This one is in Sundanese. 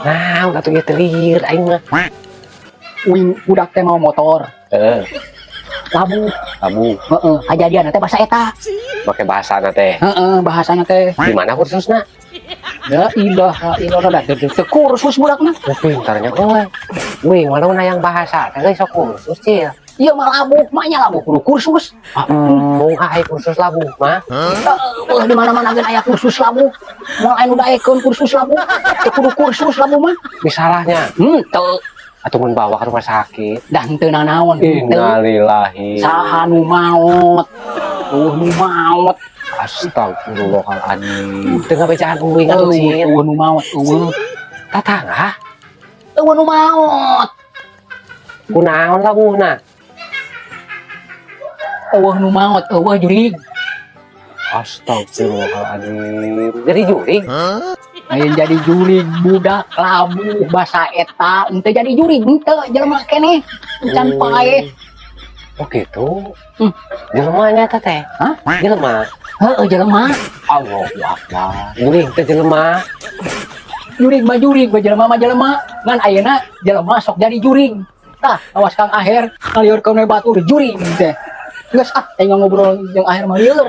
Nah, udah tuh ieu lieur aing mah. Uing budak teh mawa motor. Heeh. Labuh. Labuh. Heeh, kajadian teh bahasa eta. Make bahasana teh. Heeh, bahasana teh. Di mana kursusna? La ilaha illallah, da teu kursus budakna. Oh, pintarnya euy. Wih, mana yang bahasa teh geus sok kursus cil. Ieu mah labuh, mah nya labuh kudu kursus. Ah, embung ah aya kursus labuh mah. Heeh, di mana-mana ge aya kursus labuh. Moal aya nu daekeun kursus labuh. Teu kudu kursus labuh mah. Misalnya Teu. Atau mun bawa ke rumah sakit. Dah henteu nanaon henteu. Innalillahi. Saha nu maot? Euweuh nu maot. Astagfirullahaladzim. Teu ngabejaan uing atuh Euweuh, cil. Euweuh nu maot, euweuh. Tatangga Euweuh nu maot. Kunaon labuhna? Euweuh nu maot, euweuh jurig. Astagfirullahaladzim. Jadi jurig. Lain jadi jurig, budak labuh basa eta henteu jadi jurig, henteu, jelema keneh can paeh. Oh gitu. Hmm. Jelema nya eta teh. Hah? Jelema. Heeh, jelema. Allahu Akbar. Jurig teh jelema. Jurig mah jurig, mah jelema mah jelema. Ngan ayeuna jelema sok jadi jurig. Tah, awas Kang Aher ngaliurkeun we batur jurig teh. Geus ah, aing ngobrol jeung Aher mah lieur.